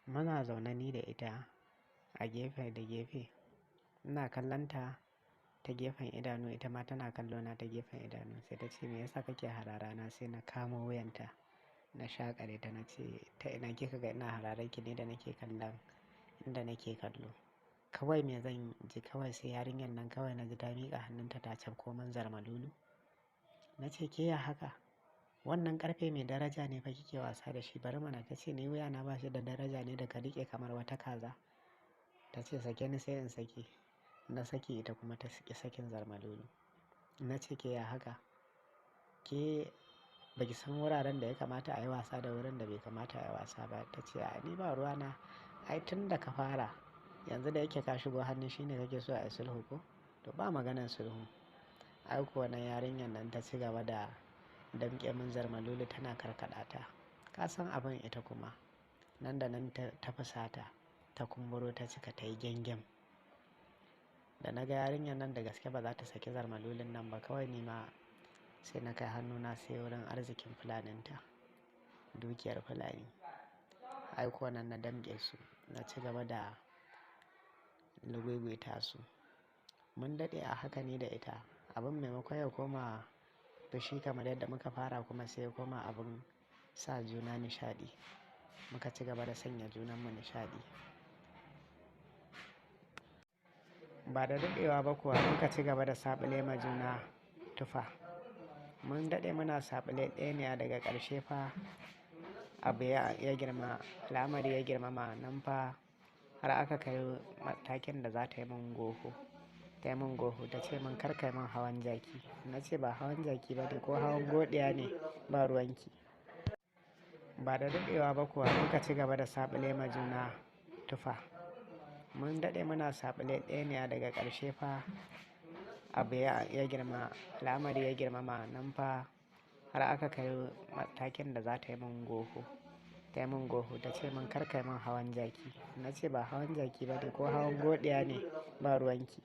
Muna zaune ni da ita a gefe da gefe. Ina kallon ta ta gefen idanu, ita ma tana kallo na ta gefen idanu. Sai ta ce, "Me yasa kake harara na?" Sai na kamo wuyanta, na shaƙare ta na ce, "Ta ina kika ga ina hararar ki ne da nake kallon inda nake kallo?" Kawai me zan ji kawai sai yarinyar nan kawai na ji ta miƙa hannunta ta cafko min zarmalulu. Na ce, "Ke ya haka? Wannan ƙarfe mai daraja ne fa kike wasa da shi. Bari mana." Ta ce, "Ni wuyana ba shi da daraja ne da ka riƙe kamar wata kaza." Ta ce, "Sake ni sai in saki." Na saki ita kuma ta ƙi sakin zarmalulu. Na ce, "Ke ya haka? Ke ba ki san wuraren da ya kamata a yi wasa da wurin da bai kamata a yi wasa ba." Ta ce, "A ni ba ruwa na. Ai tun da ka fara yanzu da yake ka shigo hannu shine kake so a yi sulhu ko? To ba maganar sulhu." Ai kuwa nan yarinyar nan ta ci gaba da damƙe min zarmalulu tana karkaɗa ta. Ka san abin ita kuma. Nan da nan ta fusata, ta kumburo ta cika ta yi gyangyan. Da na ga yarinyar nan da gaske ba za ta saki zarmalulun nan ba kawai ni ma sai na kai hannuna sai wurin arzikin fulaninta, dukiyar fulani. Ai kuwa nan na damƙe su, na ci gaba da luguiguita su. Mun daɗe a haka ni da ita. Abin maimakon ya koma fushi kamar yadda muka fara kuma sai ya koma abin sa juna nishaɗi. Muka ci gaba da sanya junanmu nishaɗi. Ba da daɗewa ba kuwa muka ci gaba da saɓule ma juna tufa. Mun daɗe muna saɓule ɗaya daga ƙarshe fa abu ya girma, al'amari ya girmama nan fa har aka kai matakin da za ta yi min goho. Ta yi min goho ta ce min, "Kar ka yi min hawan jaki." Na ce, "Ba hawan jaki ba ne ko hawan goɗiya ne, ba ruwan ki." Ba da daɗewa ba kuwa muka ci gaba da saɓule ma juna tufa. Mun daɗe muna saɓule ɗaya daga ƙarshe fa abu ya girma, al'amari ya girmama nan fa har aka kai matakin da za ta yi min goho. Ta yi min goho ta ce min, "Kar ka yi min hawan jaki." Na ce, "Ba hawan jaki ba ne ko hawan goɗiya ne, ba ruwan ki."